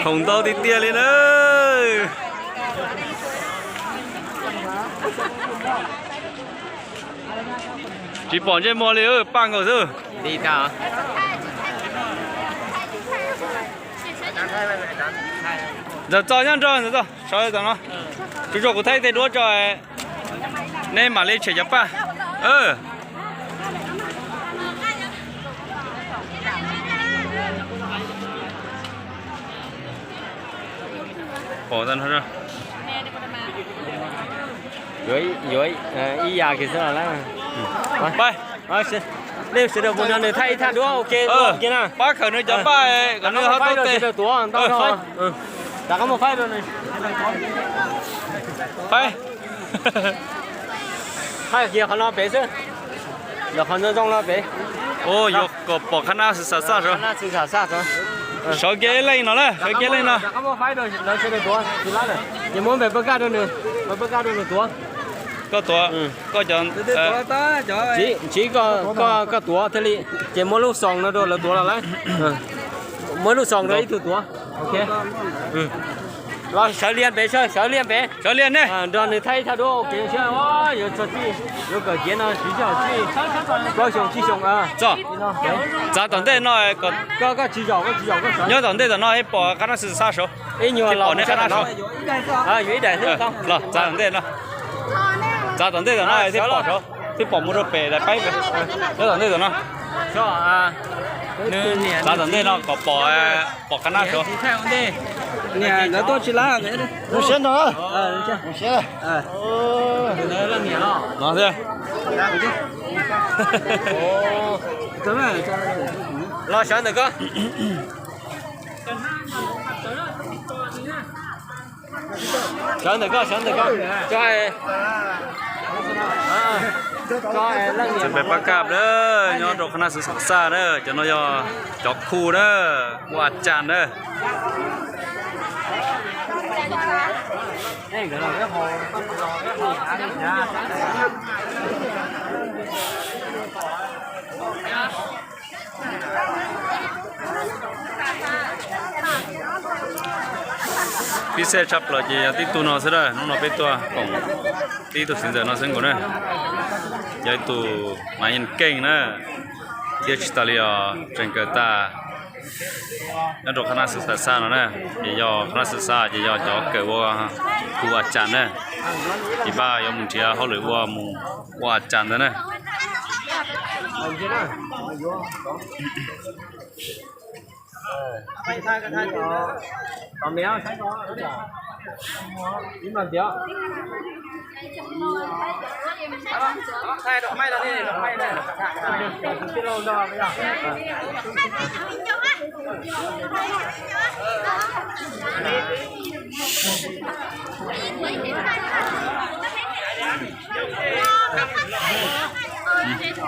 Khoom ntau tiag tiag li na. Tsis pom ntsej muag li, paj nkaus xwb. Ntxawm Txos nyob nrog ntxawm Txos sawv tam no. Tsuas tsuas kuv thaij tej duab tso, neb mam li tshem cov paj. Pom tag nrho. Yuav, yuav ib yam kiag xwb los lawm. Nej sawv daws mus nrog nws thaij ib thaj duab ua ke na. Pab khawm nws cov paj kom nws ho tau tes. Rov qab muab faib rau nws. Faib. Thaij kiag qhov no pem xwb. Ntawm qhov ntxoov ntxoo no pem. Yuav kom pom qhab nab xwm xam xaj sawv. Sawv kiag ib leej no na, sawv kiag ib leej no. Ces muab npes pab kaj rau nws, npes pab kaj rau nws tuav. Koj tuav, koj cov, tsiv, koj tuav thiaj li, ces muab lub xoos no rau lawv tuav los lawm. Muab lub xoos rau ib tug tuav. Los sawv liaj pem, sawv liaj pem, sawv liaj ne, nrog nws thaij ib thaj duab ua ke seb yuav txog txij, yuav kawm kev no siv zog txij plaub xyoo tsib xyoo. Txav tom ntej no, nyob tom ntej tom no pom qhab nab xwm xam xaj sawv, ib nyuag los pom neb qhab nab sawv. Yuav ib daim los txav tom ntej no. Txav tom ntej tom no thiaj pom sawv, thiaj pom mus rau pem daim paib pem. Nyob tom ntej tom no. Txav tom ntej no kom pom, pom qhab nab sawv. Ntawd tuaj tsis lab. Zoo siab nrog. No thiab. Los sawv ntawm koj. Sawv ntawm koj, sawv ntawm koj. Tsis peb pab kaj na, nyob rau qhab nab xwm xam xaj na, cov no yog cov khu na, ua cas na. Pib xej tshaj plaws ces yog tib tug no xwb na, hnub no peb tuaj koom tib tug txiv ntxawm no xwb nkaus na. Yog ib tug Maiv Yeej Keej na, thiab tsis tas li os tseem kawm tas nyob rau qhab nab xwm xam xaj no na, ces yog qhab nab xwm xam xaj ces yog cov kawm ua khu ua cas na, ces npaj yuav mus nrhiav hauj lwm ua mus ua cas ntawd na.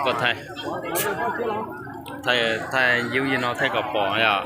Koj thaij, thaij, thaij yub yig no thaij kom pom yom.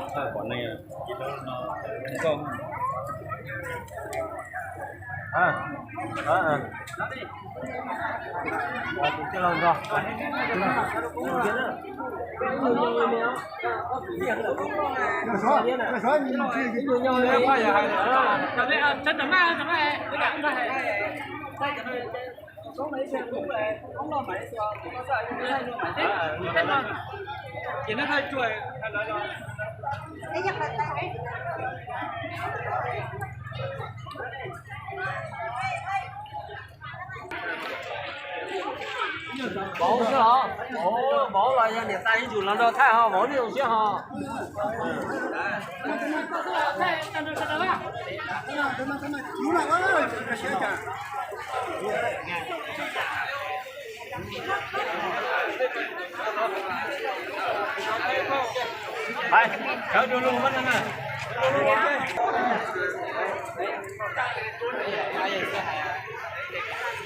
Vauv xwb hos? Vauv los yog niam tais ib ntsus los nrog thaij ho, vauv nej zoo siab hos.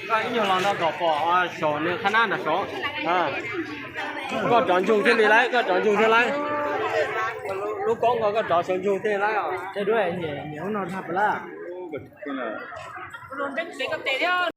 Koj ib nyuag los no kom pom saum nws qhab nab nram saud. Koj rov ntsug thiaj li lawm, koj rov ntsug thiaj lawm. Lub koob ko koj rov saum ntsug thiaj li lawm.